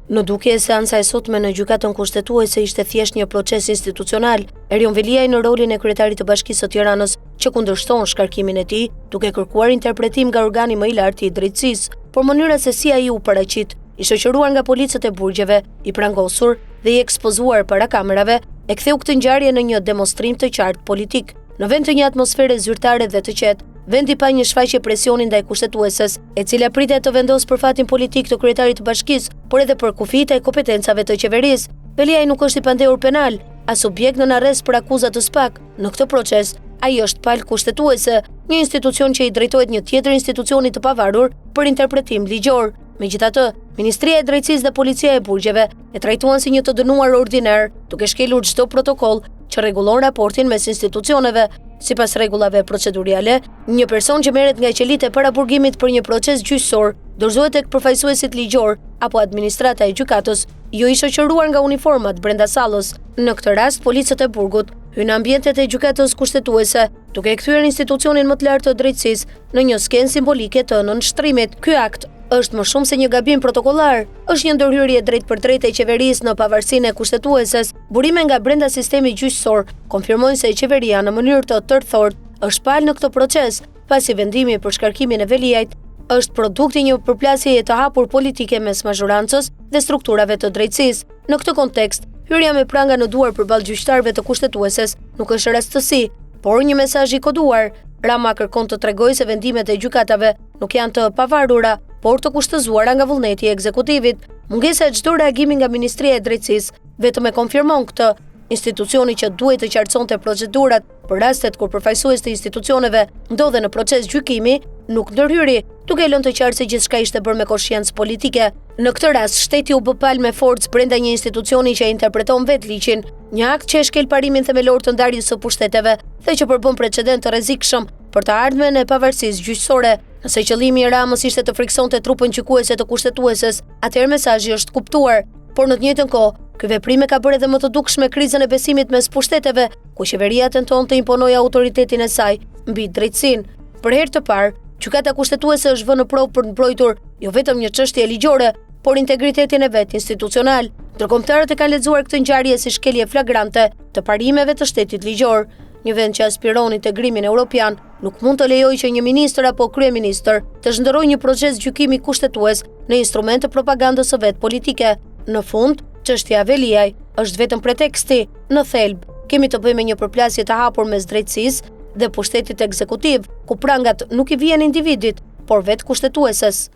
Në dukje, seanca e sotme në Gjykatën Kushtetuese ishte thjesht një proces institucional. Erion Veliaj në rolin e kryetarit të Bashkisë së Tiranës, që kundërshton shkarkimin e tij, duke kërkuar interpretim nga organi më i lartë i drejtësisë. Por mënyra se si ai u paraqit, i shoqëruar nga policët e burgjeve, i prangosur dhe i ekspozuar para kamerave, e ktheu këtë ngjarje në një demonstrim të qartë politik. Në vend të një atmosfere zyrtare dhe të qetë, vendi pa një shfaqje presioni ndaj kushtetueses, e cila pritet të vendosë për fatin politik të kryetarit të bashkisë, por edhe për kufijtë e kompetencave të qeverisë. Veliaj nuk është i pandehur penal, as subjekt nën arrest për akuza të SPAK. Në këtë proces, ai është palë kushtetuese, një institucion që i drejtohet një tjetër institucioni të pavarur për interpretim ligjor. Megjithatë, Ministria e Drejtësisë dhe Policia e Burgjeve e trajtuan si një të dënuar ordiner, duke shkelur çdo protokoll që rregullon raportin mes institucioneve. Sipas rregullave procedurale, një person që merret nga qelitë e paraburgimit për një proces gjyqësor, dorëzohet tek përfaqësuesit ligjorë apo administrata e gjykatës, jo i shoqëruar nga uniformat brenda sallës. Në këtë rast, policët e burgut hynë në ambientet e gjykatës kushtetuese, duke e kthyer institucionin më të lartë të drejtësisë në një skenë simbolike të nënshtrimit. Ky akt është më shumë se një gabim protokollar, është një ndërhyrje e drejtpërdrejtë e qeverisë në pavarësinë e kushtetueses. Burime nga brenda sistemit gjyqësor konfirmojnë se qeveria në mënyrë të tërthortë është palë në këtë proces, pasi vendimi për shkarkimin e Veliajt është produkt i një përplasjeje të hapur politike mes mazhorancës dhe strukturave të drejtësisë. Në këtë kontekst, hyrja me pranga në duar përballë gjyqtarëve të kushtetueses nuk është rastësi, por një mesazh i koduar. Rama kërkon të tregojë se vendimet e gjykatave nuk janë të pavarura, por të kushtëzuara nga vullneti i ekzekutivit. Mungesa e çdo reagimi nga Ministria e Drejtësisë vetëm e konfirmon këtë. Institucioni që duhej të qartësonte procedurat për rastet kur përfaqësues të institucioneve ndodhen në proces gjykimi, nuk ndërhyri, duke e lënë të qartë se gjithçka ishte bërë me koshiencë politike. Në këtë rast, shteti u bë palë me forcë brenda një institucioni që e interpreton vetë ligjin, një akt që e shkel parimin themelor të ndarjes së pushteteve dhe që përbën precedent të rrezikshëm për të ardhmen e pavarësisë gjyqësore. Nëse qëllimi i Ramës ishte të frikësonte trupën gjykuese të kushtetueses, atëherë mesazhi është kuptuar. Por në të njëjtën kohë, ky veprim e ka bërë edhe më të dukshme krizën e besimit mes pushteteve, ku qeveria tenton të imponojë autoritetin e saj mbi drejtësinë. Për herë të parë, Gjykata Kushtetuese është vënë në provë për të mbrojtur jo vetëm një çështje ligjore, por integritetin e vet institucional. Ndërkombëtarët e kanë lexuar këtë ngjarje si shkelje flagrante të parimeve të shtetit ligjor. Një vend që aspiron integrimin europian nuk mund të lejojë që një ministër apo kryeministër të shndërrojë një proces gjykimi kushtetues në instrument të propagandës së vet politike. Në fund, çështja Veliaj është vetëm preteksti. Në thelb, kemi të bëjmë me një përplasje të hapur mes drejtësisë dhe pushtetit ekzekutiv, ku prangat nuk i vihen individit, por vetë kushtetueses.